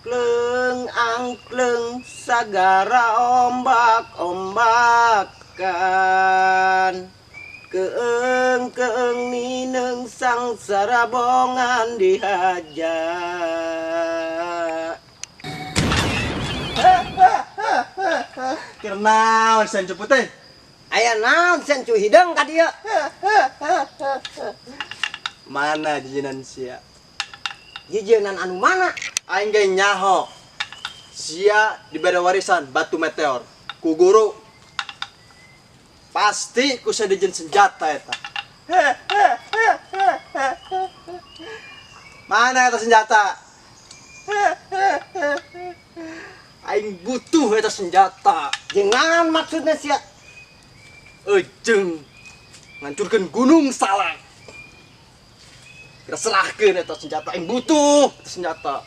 Angkleng angkleng sagara ombak ombakan. Keeng keeng nineung sangsara bongan dihaja. Keur naon sia Cupu teh? Aya naon sia Cu hideung ka dieu? Mana jijinan sia? Jijinan anu mana? Aing ge nyaho. Sia dibere warisan batu meteor ku guru. Pasti ku sia dijieun senjata eta. Mana eta senjata? Aing butuh eta senjata. Jeung naon maksudna sia? Ejeng ngancurkeun Gunung Salak. Kita serahkeun eta senjata, aing butuh eta senjata.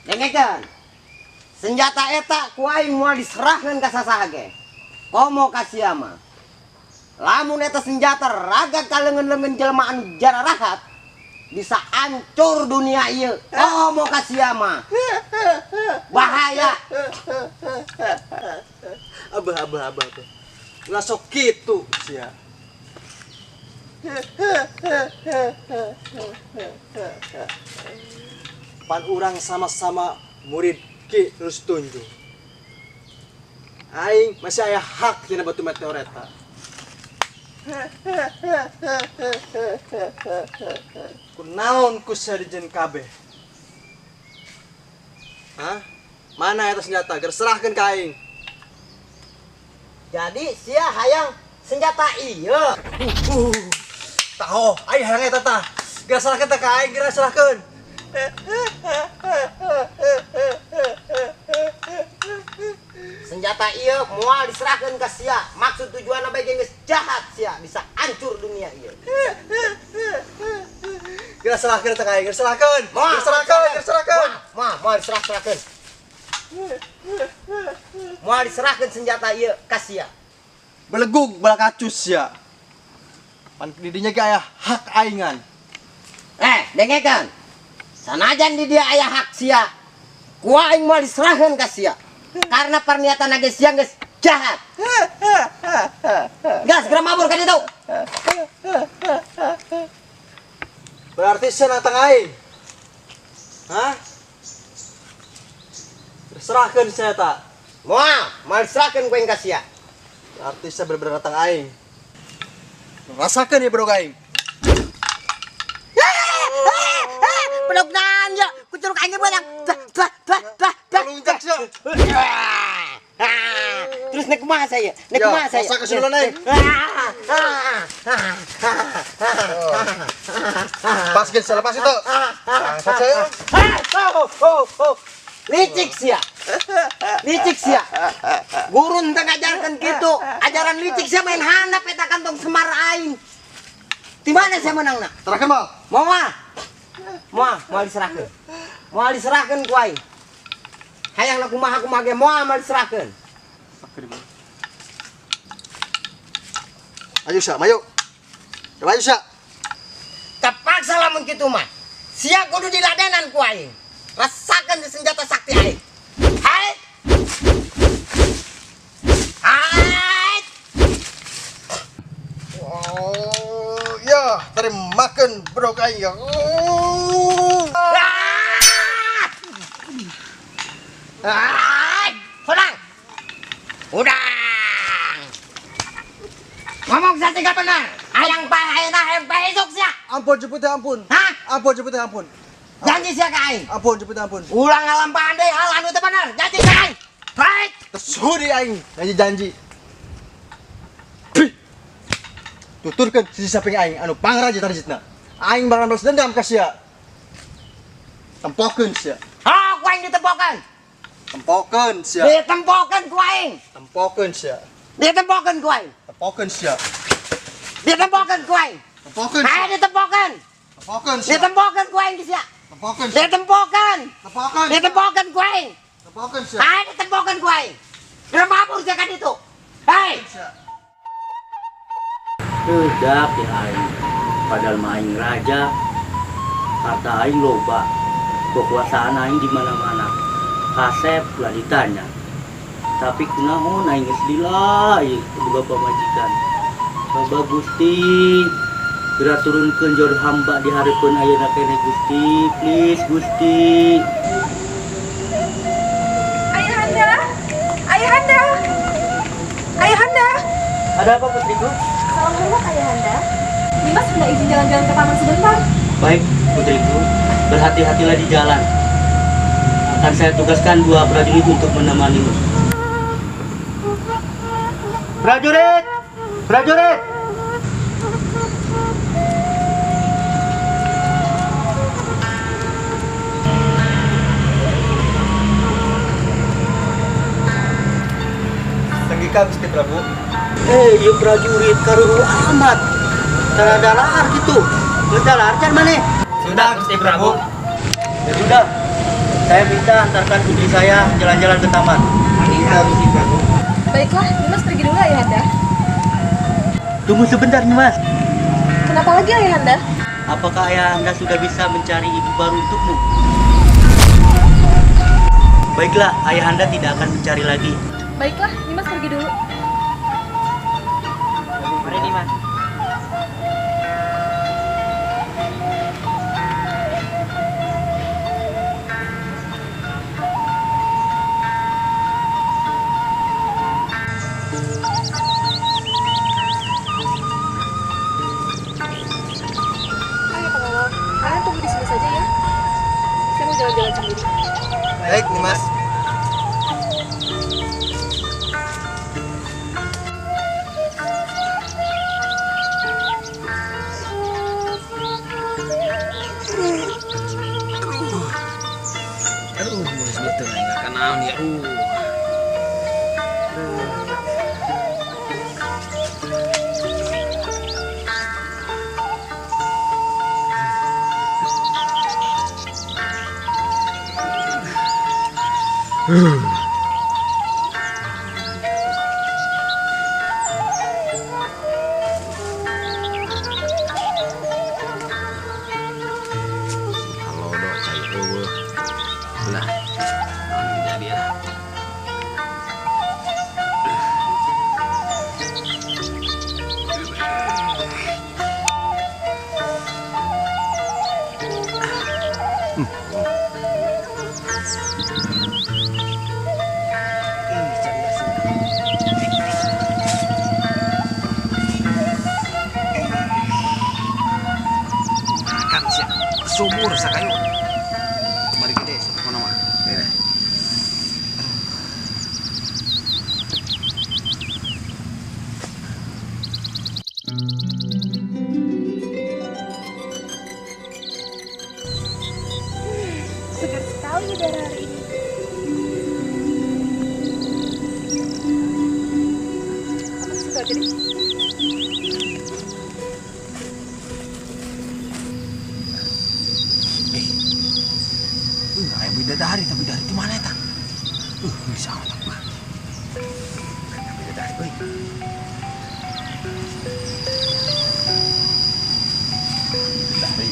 Dengekeun. Senjata eta ku aing moal diserahkeun ka sasaha ge. Komo ka sia mah. Lamun eta senjata raga ka leungeun-leungeun jelema anu jararahat, bisa hancur dunia ieu. Komo ka sia mah. Bahaya. Abah, abah, abah, abah. Ulah sok kitu sia. Pan urang sama-sama murid Ki Rustunjung. Aing masih aya hak tina batu meteor eta. Kunaon ku sia dijieun kabeh? Hah? Mana eta senjata? Ger serahkeun ka aing. Jadi sia hayang senjata ieu. Taho, aing hayang eta tah. Ger serahkeun teh ka aing, ger serahkeun. Senjata ieu moal diserahkeun ka sia. Maksud tujuanna bae geus jahat sia, bisa hancur dunia ieu. Geus serahkeun teh ka aing, geus serahkeun. Geus serahkeun, geus serahkeun. Moal, moal diserah-serahkeun. Moal diserahkeun senjata ieu ka sia. Belegug balakacus sia. Pan di dinya ge aya hak aingan. Dengekeun. Sanajan di dia aya hak sia, ku aing moal diserahkeun ka sia. Karena perniatan ge sia geus jahat. Gas, segera mabur ka ditu. Berarti sia nantang aing. Hah? Serahkeun sia eta. Moal, moal diserahkeun ku aing ka sia. Berarti sia bener-bener nantang aing. Rasakeun ieu bedog aing. Bedog naon ya? Ku curug aing ge beunang. Dah, dah, dah, dah, dah. Lunjak sia. Terus nek kumaha saya? Nek kumaha saya? Masak keseluruhan aing. Paskeun sia, lepas itu. Bangsat saya. Oh, oh, oh. Licik sia. Licik sia. Guru teu ngajarkeun kitu. Ajaran licik sia main handap eta kantong semar aing. Di mana sia meunangna? Serahkeun moal. Moal. Moal, moal diserahkeun. Moal diserahkeun ku aing. Hayangna kumaha kumaha ge moal moal diserahkeun. Ayo sia, mayu. Ayo sia. Terpaksa lamun kitu mah. Sia kudu diladenan ku aing. Rasakan senjata sakti aing. Hai. Hai. Oh, ya, terimakan bedog aing ya. Hai, udang. Udang. Ngomong saya tidak benar. Ayang pae ayeuna hayang pae esuk sia. Ampun jemput ampun. Hah? Ampun jemput ampun. Janji sia ka aing. Ampun jemput ampun. Ulang ngalampahan deui hal anu teu bener. Janji ka aing. Baik. Tersuri aing janji-janji. Tuturkeun sisi samping aing anu pangraja tarjitna. Aing bakal balas dendam ka sia. Tempokeun sia. Oh, ku aing ditempokeun. Tempokeun sia. Ditempokeun ku aing. Tempokeun sia. Ditempokeun ku aing. Tempokeun sia. Ditempokeun ku aing. Tempokeun sia. Ayo ditempokeun. Tempokeun sia. Ditempokeun ku aing sia. Tempokeun sia. Ditempokeun. Tempokeun. Ditempokeun ku aing. Tempokeun sia. Ayo ditempokeun ku aing. Geura mabur sia ka ditu. Hei. Tidak ya aing. Padahal mah aing raja. Harta aing loba, kekuasaan aing di mana-mana. Kasep lah ditanya. Tapi kunaon aing geus lila ieu boga pamajikan. Coba Gusti, geura turunkeun jodoh hamba di hareupeun ayeuna keneh Gusti, please Gusti. Ayahanda, Ayahanda, Ayahanda. Ada apa putriku? Salam hormat Ayahanda. Nimas hendak izin jalan-jalan ke taman sebentar. Baik putriku, berhati-hatilah di jalan. Akan saya tugaskan 2 prajurit untuk menemanimu. Prajurit! Prajurit! Senggika Gusti Prabu. Ieu prajurit karuru amat. Taradalaar gitu. Geus dalar can maneh? Sudah Gusti Prabu. Ya sudah. Saya minta antarkan putri saya jalan-jalan ke taman. Iya, Gusti Prabu. Baiklah, Nimas pergi dulu Ayahanda. Tunggu sebentar Nimas. Kenapa lagi Ayahanda? Apakah Ayahanda sudah bisa mencari ibu baru untukmu? Baiklah, Ayahanda tidak akan mencari lagi. Baiklah, Nimas pergi dulu. Mari Nimas. Ayo pengawal, kalian tunggu di sini saja ya. Saya mau jalan-jalan sendiri. Baik Nimas. Aduh, mulai sebetulnya nggak kenal nih, aduh. Kalau do cai eueuh. Lah, naon jadi lah. Makan sia. Subur sakayu. Mari gede satu mah. Ya. Segar sekali udara hari ini. Aku suka aja deh. Aya bidadari, tapi dari di mana eta? Bisa otak mah. Bidadari euy. Bidadari.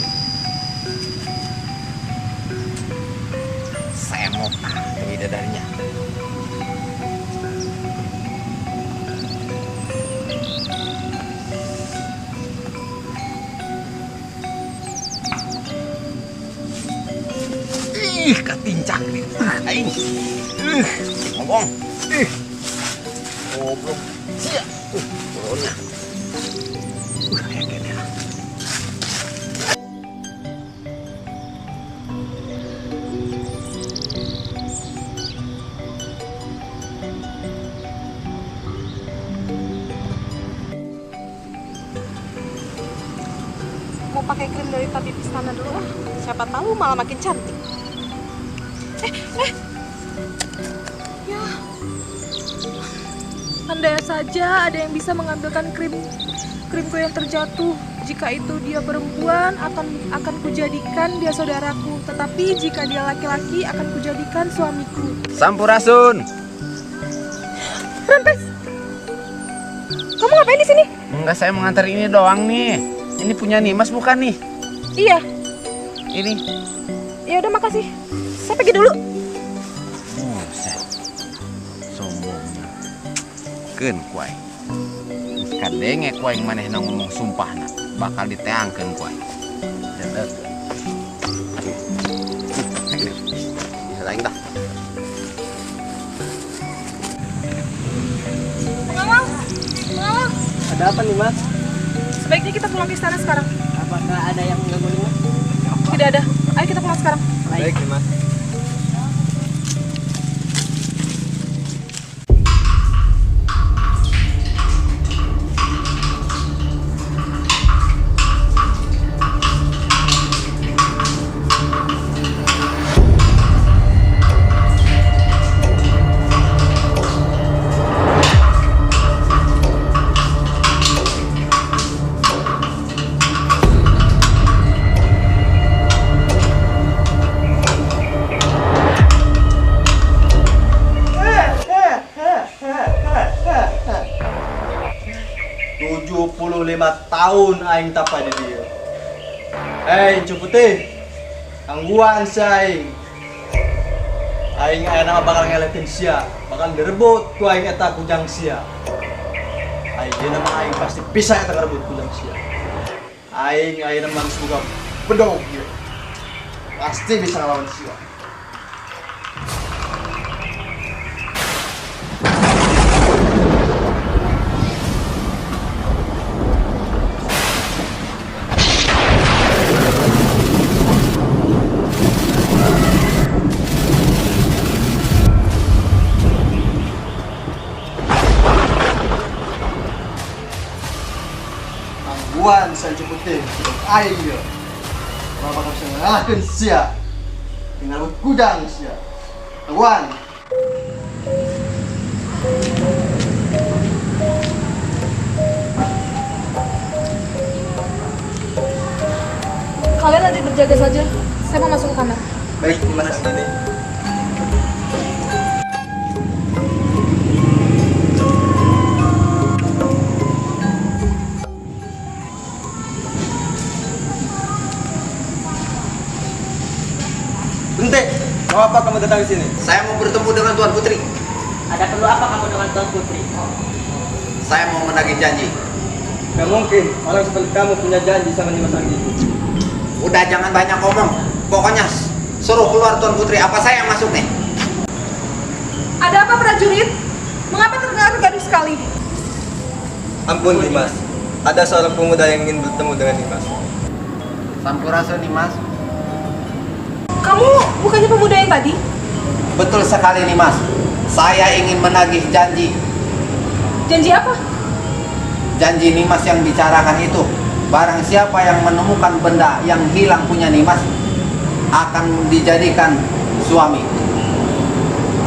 Semok tah bidadarinya. Ih, katincak nih. Aing. Ngomong. Ih. Goblok. Sia. Corona. Kayak gini lah. Mau pakai krim dari tabib istana dulu ah. Siapa tahu malah makin cantik. Ya. Andai saja ada yang bisa mengambilkan krimku yang terjatuh. Jika itu dia perempuan, akan kujadikan dia saudaraku. Tetapi jika dia laki-laki, akan kujadikan suamiku. Sampurasun. Rampes, kamu ngapain di sini? Enggak, saya mengantar ini doang nih. Ini punya Nimas bukan nih? Iya. Ini. Ya udah makasih. Saya pergi dulu. Oh, sombongnya. Keun ku aing. Geus kadenge ku aing manehna ngomong sumpahna, bakal diteangkeun ku aing. Bisa aing tah. Pengawal, pengawal. Ada apa nih, Mas? Sebaiknya kita pulang ke istana sekarang. Apakah ada yang mengganggu nih, Mas? Tidak ada. Ayo kita pulang sekarang. Baik, Mas. Tahun aing tapa di dia. Hei, Incu Putih. Gangguan si aing. Aing ayeuna bakal ngeletin sia, bakal direbut ku aing eta kujang sia. Aing ayeuna mah aing pasti bisa eta ngerebut kujang sia. Aing ayeuna mah geus boga bedog ieu. Pasti bisa ngelawan sia. Gangguan si Incu Putih, aing ieu. Bapak bakal bisa ngalahkeun sia. Tinggal kudang sia. Gangguan. Kalian nanti berjaga saja. Saya mau masuk ke kamar. Baik, gimana sini? Berhenti! Mau apa kamu datang ke sini? Saya mau bertemu dengan Tuan Putri. Ada perlu apa kamu dengan Tuan Putri? Saya mau menagih janji. Gak mungkin, orang seperti kamu punya janji sama Nimas Anggini. Udah jangan banyak ngomong. Pokoknya suruh keluar Tuan Putri. Apa saya yang masuk nih? Ada apa prajurit? Mengapa terdengar gaduh sekali? Ampun Nimas, ada seorang pemuda yang ingin bertemu dengan Nimas. Sampurasun Nimas. Kamu bukannya pemuda yang tadi? Betul sekali Nimas. Saya ingin menagih janji. Janji apa? Janji Nimas yang bicarakan itu. Barang siapa yang menemukan benda yang hilang punya Nimas akan dijadikan suami.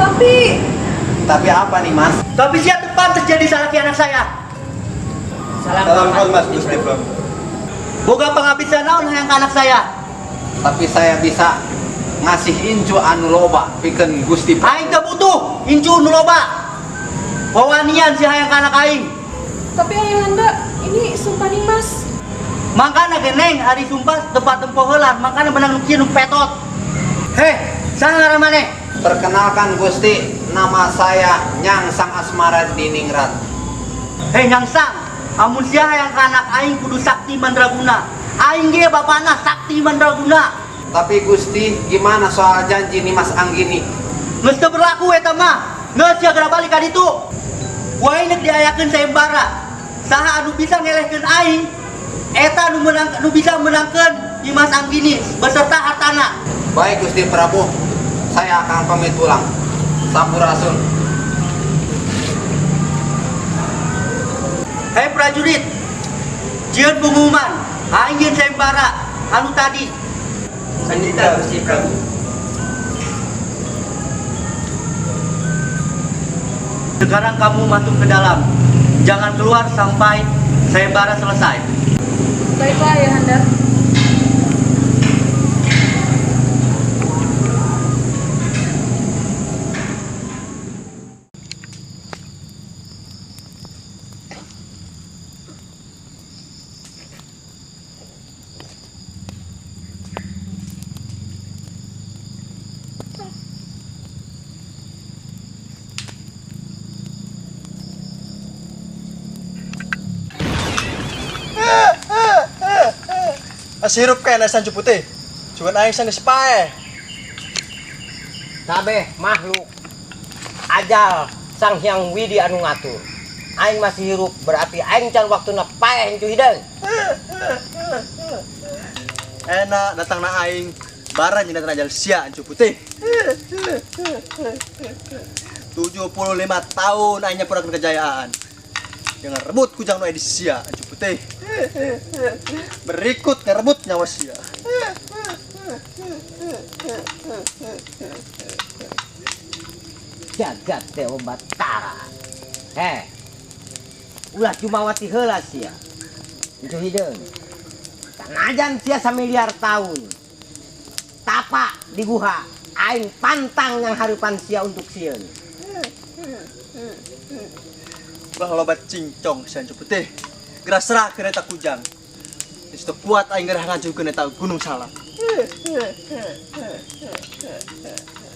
Tapi apa Nimas? Tapi siapa pantas jadi salaki anak saya? Salam hormat Gusti Prabu. Boga pangabisa naon hayang ka anak saya? Tapi saya bisa ngasih incu anu loba pikeun Gusti Prabu. Aing teu butuh incu nu loba. Wawanian si hayang ka anak aing. Tapi ayahanda, ini sumpah Nimas. Mangkana geneng ari sumpah tempat tempo heula, mangkana menang nu kieu nu petot. Heh, saha ngaran maneh? Perkenalkan Gusti, nama saya Nyangsang Asmara Diningrat. Heh Nyangsang, amun sia hayang ka anak aing kudu sakti mandraguna. Aing ge bapana sakti mandraguna. Tapi Gusti, gimana soal janji Nimas Anggini? Geus teu berlaku eta mah. Geus sia geura balik ka ditu. Ku aing nek diayakeun sayembara. Saha anu bisa ngelehkeun aing, eta anu menang, anu bisa menangkeun Nimas Anggini beserta hartana. Baik Gusti Prabu, saya akan pamit pulang. Sampurasun. Hei prajurit, jieun pengumuman, aing jieun sayembara anu tadi. Sandika Gusti Prabu. Sekarang kamu masuk ke dalam. Jangan keluar sampai sayembara selesai. Baiklah ayahanda. Masih hirup keneh si Ancu Putih. Cuman aing sanggeus paeh. Kabeh makhluk ajal Sang Hyang Widi anu ngatur. Aing masih hirup berarti aing can waktuna paeh, Encu Hideung. Enak datang na aing barang jeung datang ajal sia, Ancu Putih. 75 tahun aing nyepurakeun kejayaan. Jangan rebut kujang nu aya di sia, Ancu Putih. Berikut ngerebut nyawa sia. Jagat Dewa Batara. Heh. Ulah cumawati heula sia. Encu Hideung. Sanajan sia samiliar tahun tapa di guha, aing pantang yang hareupan sia untuk sieun. Ulah loba cincong sia, Ancu Putih. Geura serahkeun eta kujang. Geus teu kuat aing gerah ngajukeun eta Gunung Salak.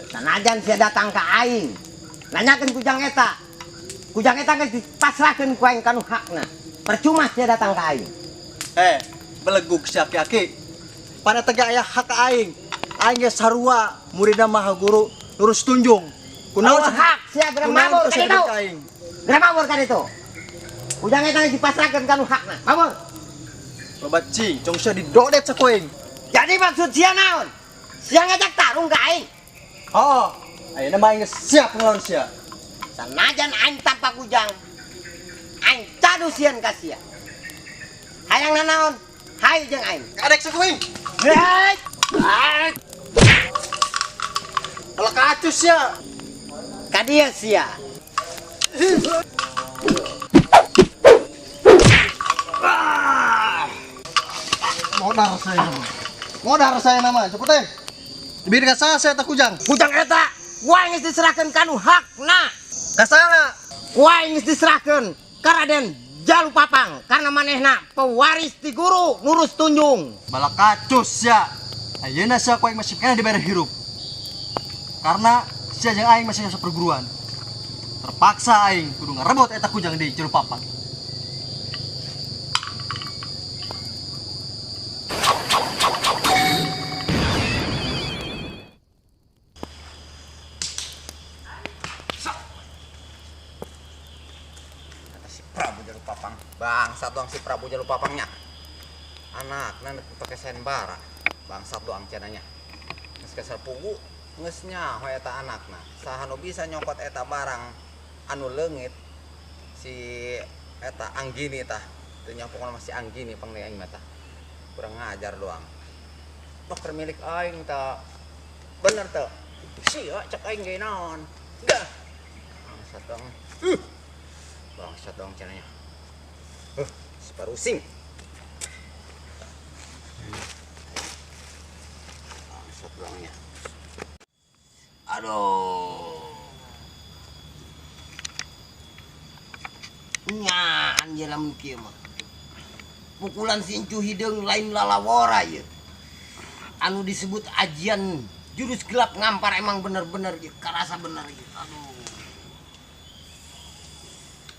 Sanajan sia datang ka aing, nanyakeun kujang eta. Kujang eta geus dipasrahkeun ku aing kanu hakna. Percuma sia datang ka aing. Eh, belegug sia aki-aki. Pan eta ge aya hak ka aing. Aing ge sarua muridna Maha Guru Lurus Tunjung. Kunaon Eueuh hak sia geura kunaon mabur terus ka ditu. ka aing? Geura mabur ka ditu. Kujang eta geus dipasrahkeun kanu hakna. Mabur. Loba cincong sia, didodet saku aing. Jadi maksud sia naon? Sia ngajak tarung ka aing? Oh, ayeuna mah aing geus siap ngelawan sia. Sanajan aing tanpa kujang, aing cadu sieun ka sia. Hayang nanaon? Hayu jeung aing. Kadek saku aing. Hei! Kalau kacus sia. Ka dieu sia. Modar saya nama. Modar saya nama, cepet teh. Diberi ka saha saya kujang? Kujang eta ku aing geus diserahkeun kanu hakna. Ka saha? Ku aing geus diserahkeun ka Raden Jalu Papang karena manehna pewaris ti guru Nurus Tunjung. Balakacus sia. Ayeuna sia ku aing masih keneh dibere hirup. Karena sia jeung aing masih saperguruan. Terpaksa aing kudu ngarebut eta kujang di Jalu Papang. Kata si Prabu Jalu Papang. Bangsat doang si Prabu Jalu Papangnya. Anak nanti pakai sembara. Bangsat doang cenanya. Geus kesel pugu geus nyaho eta anakna. Saha nu bisa nyokot eta barang anu leungit si eta Anggini tah. Teu nyaho pokona masih Anggini pang aing mah tah. Kurang ngajar doang. Dokter milik aing tah. Bener teu? Sia cek aing ge naon. Dah. Bangsat doang. Bangsat doang cenanya. Separusing. Bangsat doangnya. Aduh. Nyan je lamun kieu mah. Pukulan si Encu Hideung lain lalawora ieu. Anu disebut ajian jurus gelap ngampar emang bener-bener ieu, karasa bener ieu. Aduh.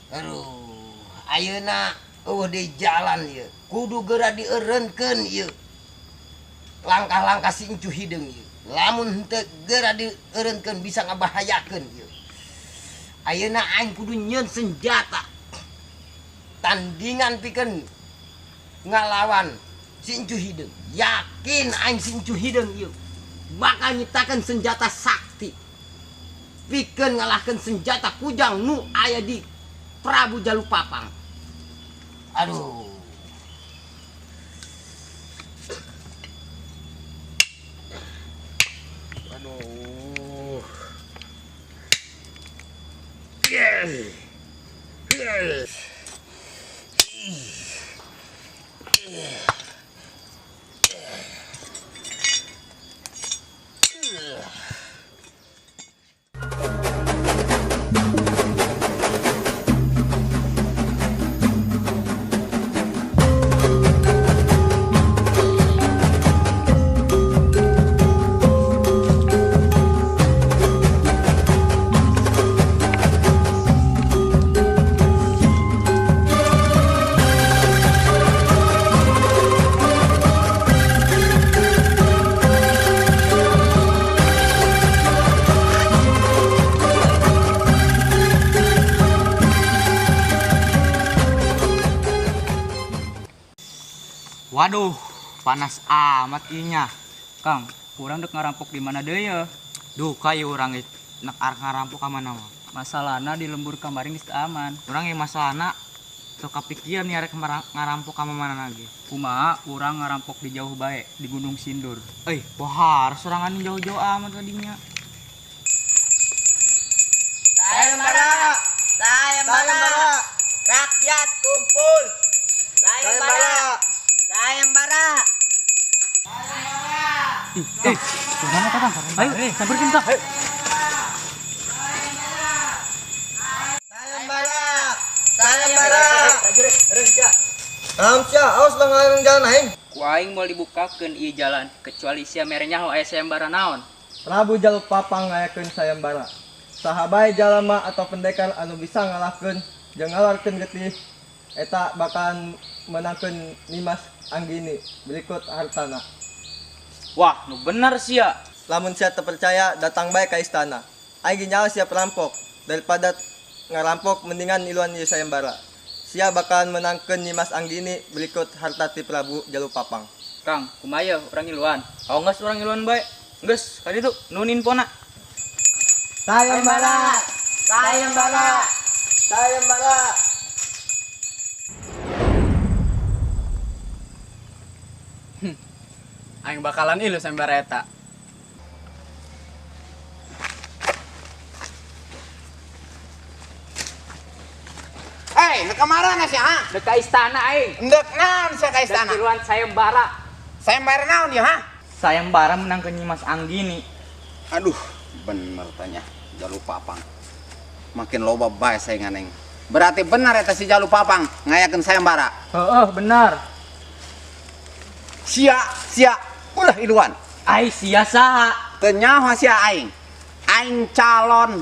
Aduh, ayeuna eueuh di jalan ieu. Kudu geura dieureunkeun ieu. Langkah-langkah si Encu Hideung ieu. Lamun henteu geura dieureunkeun bisa ngabahayakeun ieu. Ayeuna aing kudu nyieun senjata. Tandingan pikeun ngalawan si Encu Hideung. Yakin aing si Encu Hideung ieu bakal nyiptakeun senjata sakti. Pikeun ngalahkeun senjata kujang nu aya di Prabu Jalu Papang. Aduh. Aduh. Yeah. Yeah. Waduh, panas amat inya. Kang, urang dek ngarampok di mana deui ya? Duh, kayu urang nak arek ngarampok ka mana mah. Masalahna di lembur kamari geus teu aman. Urang ge masalahna teu kapikiran nih arek ngarampok ka mana lagi. Kumaha urang ngarampok di jauh bae, di Gunung Sindur. Eh, wah, sorangan jauh-jauh amat tadinya. Sayembara, sayembara, rakyat kumpul. Sayembara, sayembara. Eh, mana Kang? Ayo, samperin kita. Ayo. Sayembara, sayembara. Ramsya, awas lah ngalang jalan aing. Ku aing moal dibukakeun ieu jalan kecuali sia mere nyaho aya sayembara naon. Prabu Jaluk Papang ngayakeun sayembara. Saha bae jalma atau pendekar anu bisa ngalahkeun jeung ngalarkeun getih eta bakalan menangkeun Nimas Anggini berikut hartana. Wah, nu bener sia. Lamun sia teu percaya datang bae ka istana. Aing ge nyaho sia perampok. Daripada ngarampok mendingan iluan ieu sayembara. Sia bakalan menangkeun Nimas Anggini berikut harta ti Prabu Jaluk Papang. Kang, kumaha ye urang ngiluan? Oh, geus urang ngiluan bae. Geus, ka ditu nuhun infona. Sayembara, sayembara, sayembara. Aing bakalan ilu sayembara eta. Hei, ndek kamarana sia, ha? Dek ka istana aing. Ndek naon sia ka istana? Dek iluan sayembara. Sayembara naon ieu, ha? Sayembara menangkeun Nyimas Anggini. Aduh, bener tanya Jaluk Papang. Makin loba bae saingan aing. Berarti benar eta si Jaluk Papang ngayakeun sayembara. Heeh, benar. Sia, sia, ulah iluan. Ai sia saha? Teu nyaho sia aing. Aing calon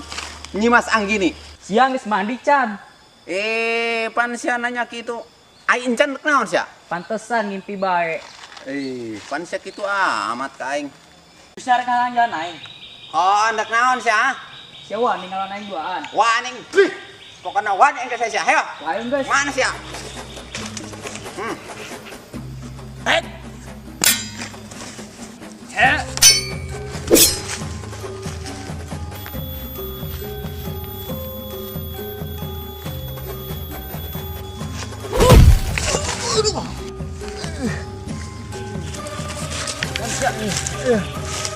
Nyimas Anggini. Sia geus mandi can. Eh, pan sia nanya kitu. Aing encan dek naon sia? Pantesan ngimpi bae. Eh, pan sia kitu amat ka aing. Bisa rek ngalang jalan aing. Oh, ndek naon sia? Sia wani ngalawan aing duaan. Wani. Pokona wani aing ka sia. Hayo. Ayo geus. Mana sia?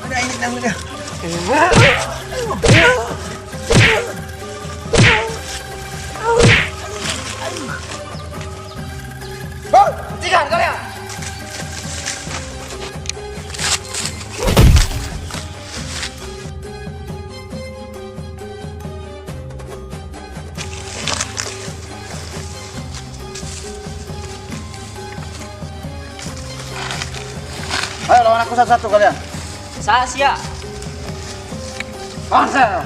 Ada ini namanya. Oh, tiga kalian. Ayo lawan aku satu-satu kalian. Saha sia? Bangsa.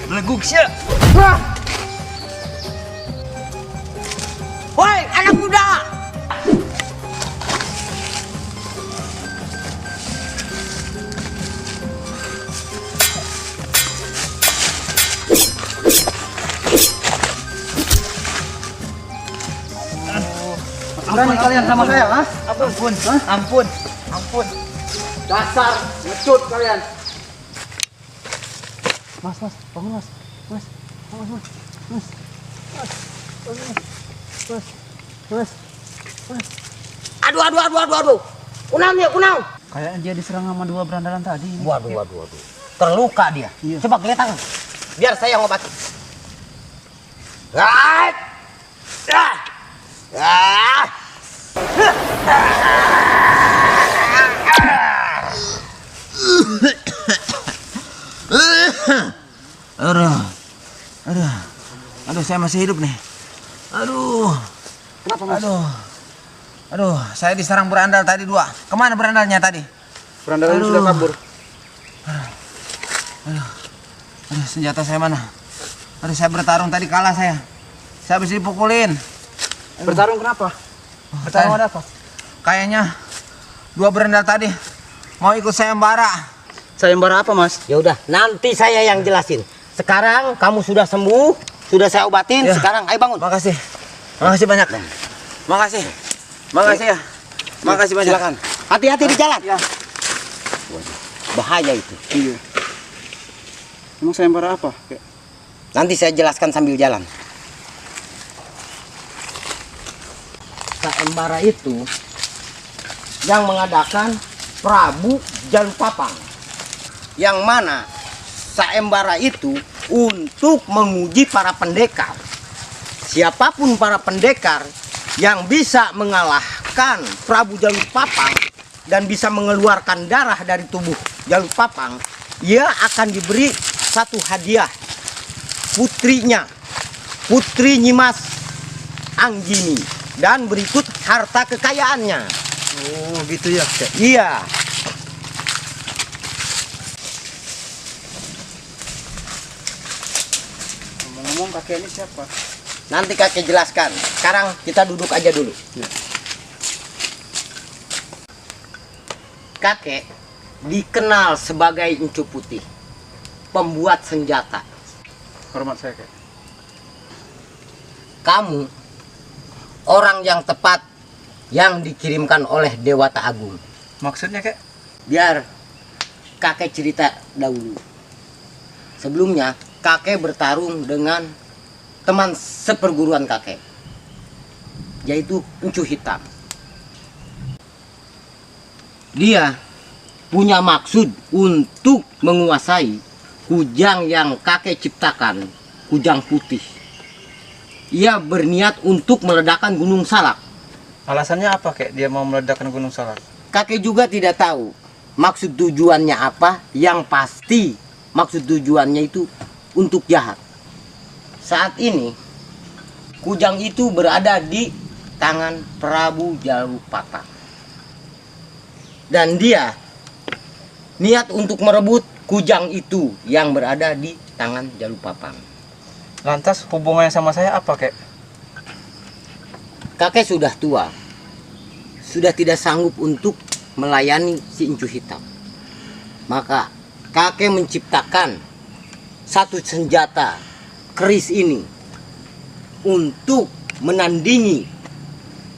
Belegug sia. Woi, anak muda. Berani kalian sama saya, ha? Ampun, ampun, ampun. Dasar ngecut kalian. Mas, mas, bangun mas. Mas, bangun mas. Mas, mas, bangun mas. Mas, mas, mas. Aduh, aduh, aduh, aduh, aduh. Kunaon ya, kunaon? Kayaknya dia diserang sama dua berandalan tadi. Waduh, waduh, waduh. Terluka dia. Iya. Coba geletak. Biar saya yang ngobati. Ah! Ah! Ah! Aduh. Aduh. Aduh, saya masih hidup nih. Aduh. Kenapa, Mas? Aduh. Aduh, saya diserang berandal tadi dua. Kemana berandalnya tadi? Berandalnya sudah kabur. Aduh. Aduh. Aduh, senjata saya mana? Aduh, saya bertarung tadi kalah saya. Saya habis dipukulin. Bertarung kenapa? Bertarung ada apa? Kayaknya Dua berendal tadi mau ikut sayembara. Sayembara apa, Mas? Ya udah, nanti saya yang jelasin. Sekarang kamu sudah sembuh, sudah saya obatin. Ya. Sekarang ayo bangun. Makasih. Makasih banyak. Makasih. Makasih ya. Makasih banyak. Silakan. Hati-hati di jalan. Ya. Waduh, bahaya itu. Iya. Emang sayembara apa, Kek? Nanti saya jelaskan sambil jalan. Sayembara itu yang mengadakan Prabu Jalupapang. Yang mana sayembara itu untuk menguji para pendekar. Siapapun para pendekar yang bisa mengalahkan Prabu Jalupapang dan bisa mengeluarkan darah dari tubuh Jalupapang, ia akan diberi satu hadiah, putrinya, Putri Nyimas Anggini, dan berikut harta kekayaannya. Oh, gitu ya, Kek? Iya. Ngomong-ngomong, kakek ini siapa? Nanti kakek jelaskan. Sekarang kita duduk aja dulu. Ya. Kakek dikenal sebagai Incu Putih, pembuat senjata. Hormat saya, Kek. Kamu orang yang tepat yang dikirimkan oleh Dewata Agung. Maksudnya, Kek? Biar kakek cerita dahulu. Sebelumnya, kakek bertarung dengan teman seperguruan kakek, yaitu Encu Hitam. Dia punya maksud untuk menguasai kujang yang kakek ciptakan, kujang putih. Ia berniat untuk meledakkan Gunung Salak. Alasannya apa, Kek, dia mau meledakkan Gunung Salak? Kakek juga tidak tahu maksud tujuannya apa. Yang pasti maksud tujuannya itu untuk jahat. Saat ini kujang itu berada di tangan Prabu Jalupapang. Dan dia niat untuk merebut kujang itu yang berada di tangan Jalupapang. Lantas hubungannya sama saya apa, Kek? Kakek sudah tua, sudah tidak sanggup untuk melayani si Incu Hitam. Maka kakek menciptakan satu senjata keris ini untuk menandingi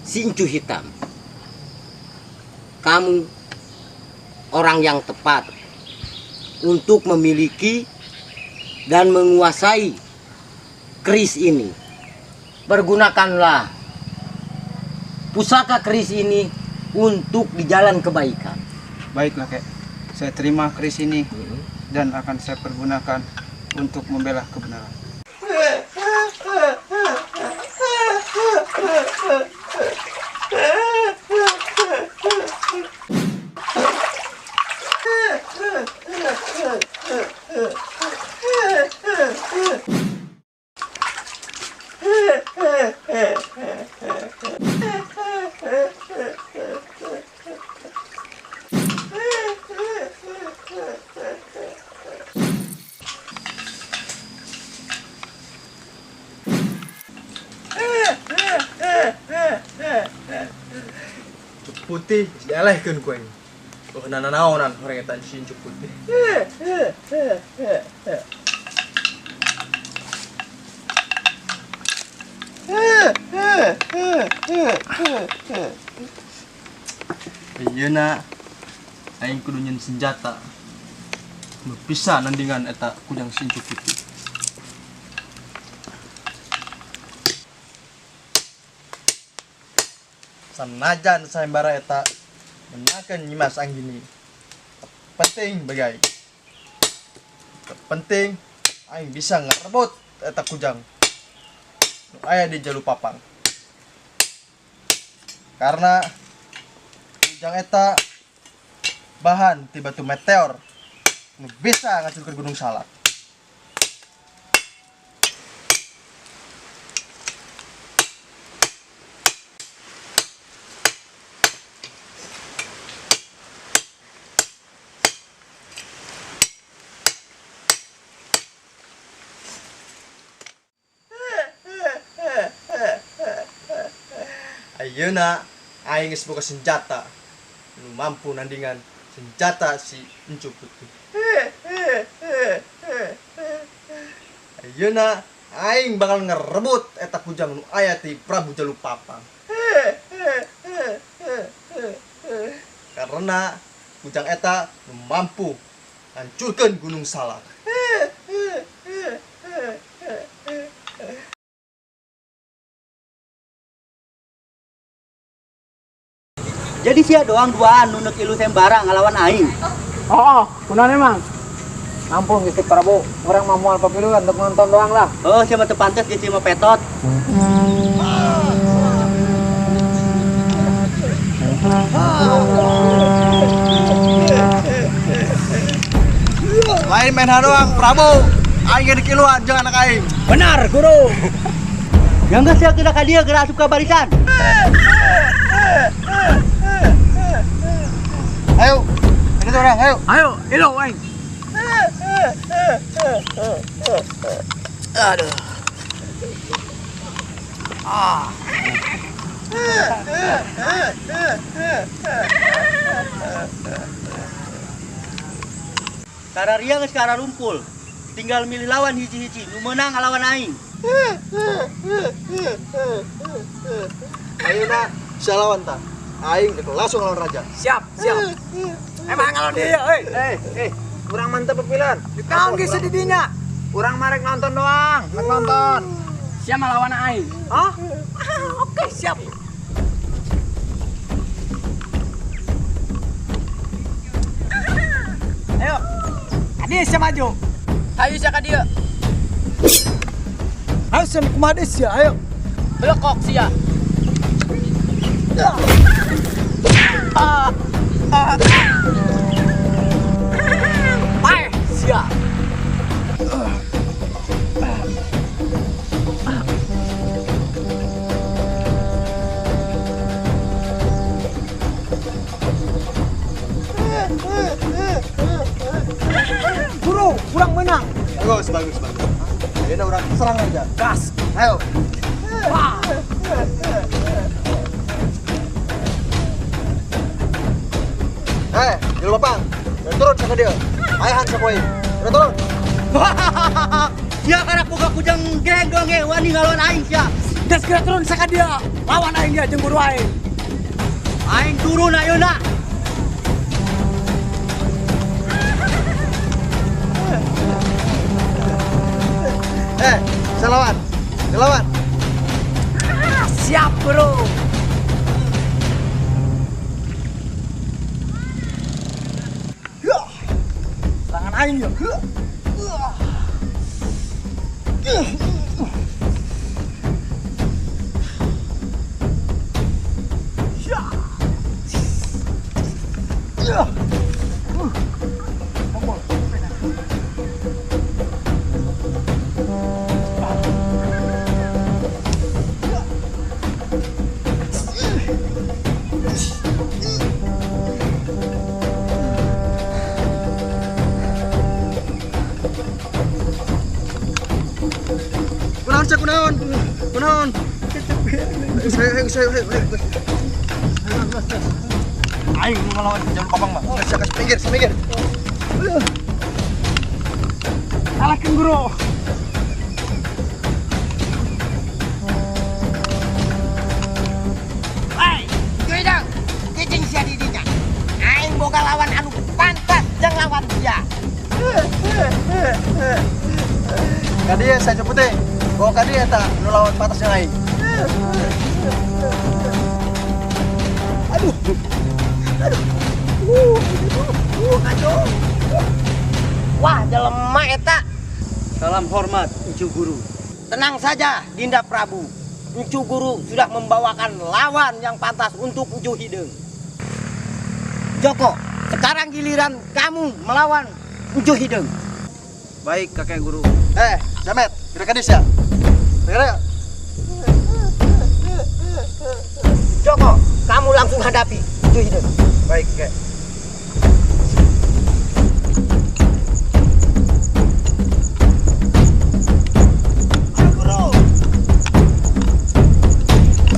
si Incu Hitam. Kamu orang yang tepat untuk memiliki dan menguasai keris ini. Pergunakanlah pusaka keris ini untuk di jalan kebaikan. Baiklah, Kek. Saya terima keris ini dan akan saya pergunakan untuk membela kebenaran. Putih dialehkeun ku aing. Oh, nanaonan urang eta si Incu Putih. Ayeuna aing kudu nyeun senjata. Nu bisa nandingan eta kujang si Incu Putih. Sanajan sayembara eta menakeun Nyimas Anggini. Penting bagai. Penting aing bisa ngerebut eta kujang nu aya di Jalupapang. Karena kujang eta bahan ti batu meteor nu bisa ngacurkeun Gunung Salak. Ayeuna aing geus boga senjata. Nu mampu nandingan senjata si Encu Putih. Ayeuna aing bakal ngerebut eta kujang nu aya ti Prabu Jalu Papang. Karena kujang eta nu mampu hancurkeun Gunung Salak. Jadi sia doang duaan nu neuk ilu sembara ngalawan aing. Oh, kunaon emang? Ampun Gusti Prabu, urang mah moal papiluan untuk nonton doang lah. Oh, sia mah teu pantes jeung sia mah petot. Lain main doang, Prabu. Aing ge dikiluan jeung anak aing. Benar, guru. Yang geus sia geura ka dieu geura asup ka barisan. Ayo, ini tuh orang, ayo. Ayo, ilu aing. Aduh. Ah. Kararia geus kararumpul. Tinggal milih lawan hiji-hiji, nu meunang ngalawan aing. Ayo nak, sia lawan ta. Aing dek langsung lawan raja. Siap, siap. Emang ngalawan dia, euy. Eh, urang mantep pepilihan. Ditaon geus di dinya. Urang marek nonton doang, rek nonton. Sia mah lawan aing. Hah? Oke, siap. Ayo. Adi sia maju. Hayu sia ka dieu. Ayo sia kumaha deui sia, ayo. Belekok sia. Paeh sia. Guru, kurang menang. Bagus, bagus, bagus. Ayo urang serang aja. Gas. Ayo. Wah. Eh, Jalu Papang. Turun sama dia. Ayahan sa poin. Turun. Sia karak boga kujang geng doang ge wani ngalawan aing sia. Geus geura turun saka dia. Lawan aing dia jeung guru aing. Aing turun ayeuna. Eh, selawan. Selawan. Siap, Bro. Serangan aing ya. Kunaon sia kunaon? Kunaon? Ayo, ayo, ayo, ayo. Aing nu ngelawan Jalu Papang mah. Sia ka pinggir, sia minggir. Kalahkeun guru. Hei, Guidang, cicing sia di dinya. Aing boga lawan anu pantas jeung lawan sia. Ka dieu sia Putih. Bawa ka dieu eta nu lawan pantas jeung aing. Aduh. Aduh. Kacau. Wah, jelema eta. Salam hormat, Encu Guru. Tenang saja, Dinda Prabu. Encu Guru sudah membawakan lawan yang pantas untuk Encu Hideung. Joko, sekarang giliran kamu melawan Encu Hideung. Baik, kakek guru. Eh, Jamet, kira kadis ya? Kira. Joko, kamu langsung hadapi Encu Hideung. Baik, kakek.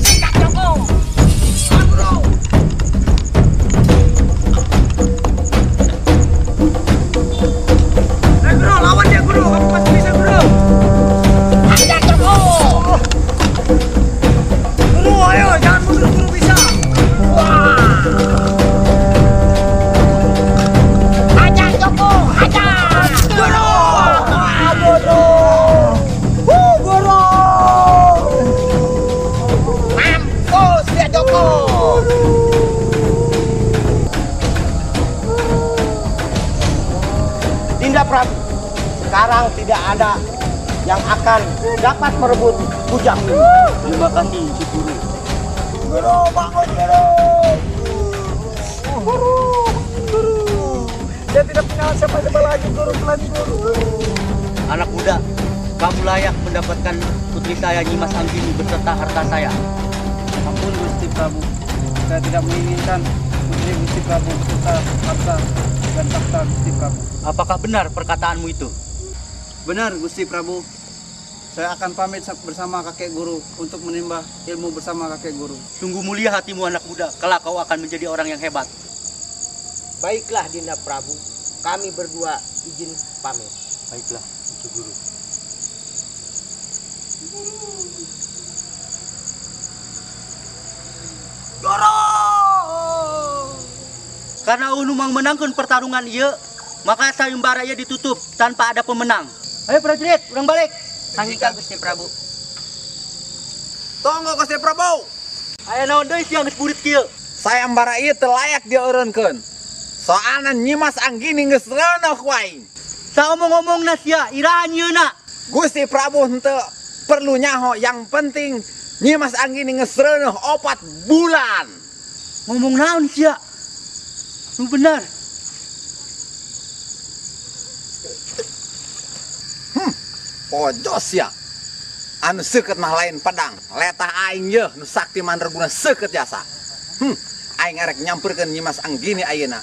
Sikat Joko. Ayo, Guru. Kokoh. Dinda Prabu, sekarang tidak ada yang akan dapat merebut kujang ini. Terima kasih, Ki Guru. Guru, bangun guru. Guru, guru. Saya tidak punya siapa-siapa lagi guru selain guru. Anak muda, kamu layak mendapatkan putri saya Nyimas Anggini beserta harta saya. Ampun Gusti Prabu, saya tidak menginginkan putri Gusti Prabu beserta harta dan takhta Gusti Prabu. Apakah benar perkataanmu itu? Benar Gusti Prabu, saya akan pamit bersama kakek guru untuk menimba ilmu bersama kakek guru. Sungguh mulia hatimu anak muda, kelak kau akan menjadi orang yang hebat. Baiklah Dinda Prabu, kami berdua izin pamit. Baiklah, Ki Guru. Guru! Karena unu memenangkan pertarungan ieu, maka sayembara ieu ditutup tanpa ada pemenang. Ayo prajurit, urang balik. Sangika Gusti Prabu. Tonggo Gusti Prabu. Aya naon deui sia geus burit kieu? Sayembara ieu teu layak dieureunkeun. Soalna Nyimas Anggini geus reuneuh ku aing. Saomong-omongna sia, iraha nyieunna? Gusti Prabu henteu perlu nyaho, yang penting Nyimas Anggini geus reuneuh 4 bulan. Ngomong naon sia? Nu benar. Pojos ya. Anu seukeut mah lain pedang, letah aing yeuh nu sakti mandraguna seukeut jasa. Aing arek nyamperkeun Nyimas Anggini ayeuna.